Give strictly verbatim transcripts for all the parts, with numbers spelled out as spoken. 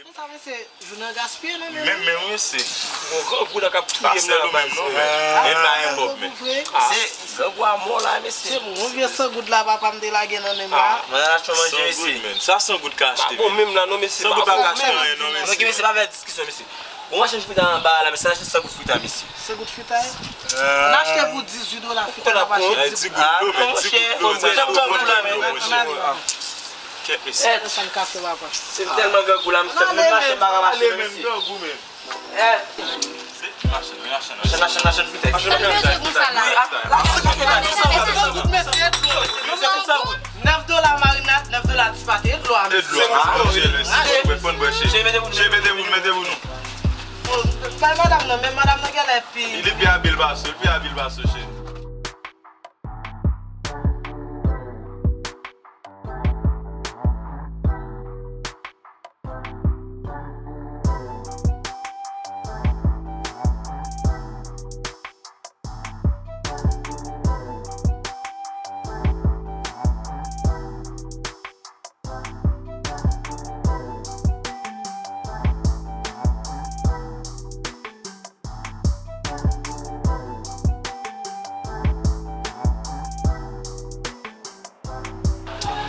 Sa mesye, jounen an gaspiye non men. Men men wi mesye. Yon grangou la k ap touye m nan. Pase nou menm non men. E pa yon bòb men. Se grangou a mò la mesye. Se bon, yon vye san goud la papa m te lage nan men m la. Mwen al achte yon manje mesye. San goud men. Sa san goud ka achte men. Pa bon menm la non mesye. San goud pa ka achte anyen non mesye. Ok mesye, pa fè diskisyon mesye. Bon, machann frita anba a la mesye, al achte san goud frita mesye. San goud frita? N achte pou dizuit dola frita n ap achte. Ti goud dlo men, ti goud dlo, ti goud dlo. Kèt mesye. Sa n ka fè papa. Se m tèlman grangou la, m fè menm machann pa ka mache menm mesye. Machann, machann, machann. Machann, machann, machann frita. Machann, machann, machann frita. Wi, a, la, se konsa, san goud mesye, dlo mesye. Mesye, se san goud. Nèf dola marinad, nèf dola ti pate, e dlo a mesye. E dlo a mesye, mesye. Fòn bwè, fòn bwè cheri. Cheri, mete pou nou. Cheri, mete pou nou, mete pou nou. Bay madanm nan, men madanm nan genlè pi. Li pi abil pase w, li pi abil pase w cheri.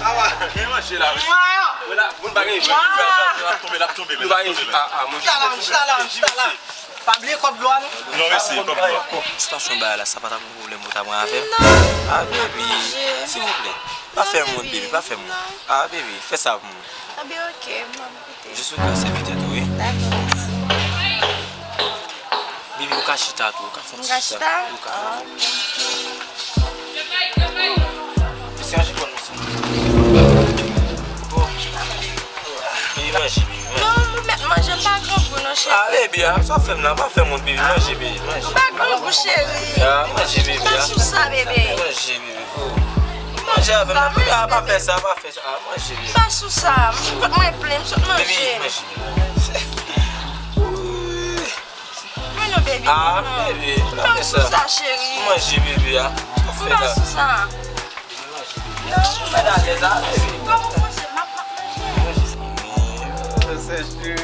Awa, gen manje la mesye. Mwen la, moun pa gen jwe. L ap tonbe, l ap tonbe, men l ap tonbe men. Chita la, chita la, chita la. Pa bliye kòb dlo a non. Non mesye, kòb dlo a. Sitiyasyon bagay la, sa pa ta pran pwoblèm pou ta pran avè m? Non. Ah baby, silvouplè. Pa fè moun, baby, pa fè moun. Ah baby, fè sa pou mwen. Anben ok, m ap koute. Jis ou ka sèvi tèt ou, wi. Dakò, mèsi. Baby, ou ka chita tou, ou ka fè yon ti chita. M ka chita? Ou ka. Ah, ok. Mesye, manje kòn mesye. Bon. Baby, manje, baby, manje. Non, mwen mèt manje, m pa grangou non, cheri. Ah, baby, ah, sa w fè m la, pa fè moun, baby, manje, baby, manje. M pa grangou, cheri. Ah, manje, baby, ah. Pa sou sa, bebe. Manje, baby, oh. Manje avè m la, baby, ah, pa fè sa, pa fè sa. Ah, manje, baby. Pa sou sa, m sot manje plen, m sot manje. Baby, manje. Men non, baby. Ah, baby, pa fè sa. Manje, baby, ah. Pa fè sa. Non, mwen alèz, ah, baby. Kòman w panse m ap, m ap manje? Manje. Sa sèch tou.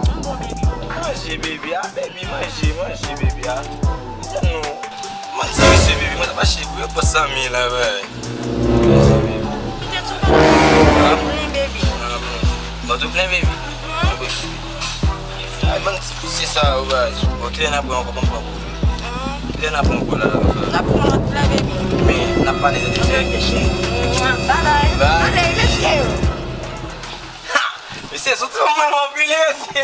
M bon, baby. Manje, baby, ah, baby, manje, manje, baby, ah. Non. Manti, mesye, baby, mwen t ap mache pou yo pòs zanmi la, bay. Manje, baby. Ou te sou bò plen, baby. Ah, bon. Bò tou plen, baby? Mhm. Ay, bann ti pouse sa yo, bay. Bon, kilè n ap pran ankò, ban m pran pou ou. Mhm. Kilè n ap pran ankò la, la, la? N ap pran lòt plen, baby. Men, n ap pale de cheri. Ok, cheri. Bye bye. Bye. Bye, mesye. Ha! Mesye, soti yon mwen anpil, mesye.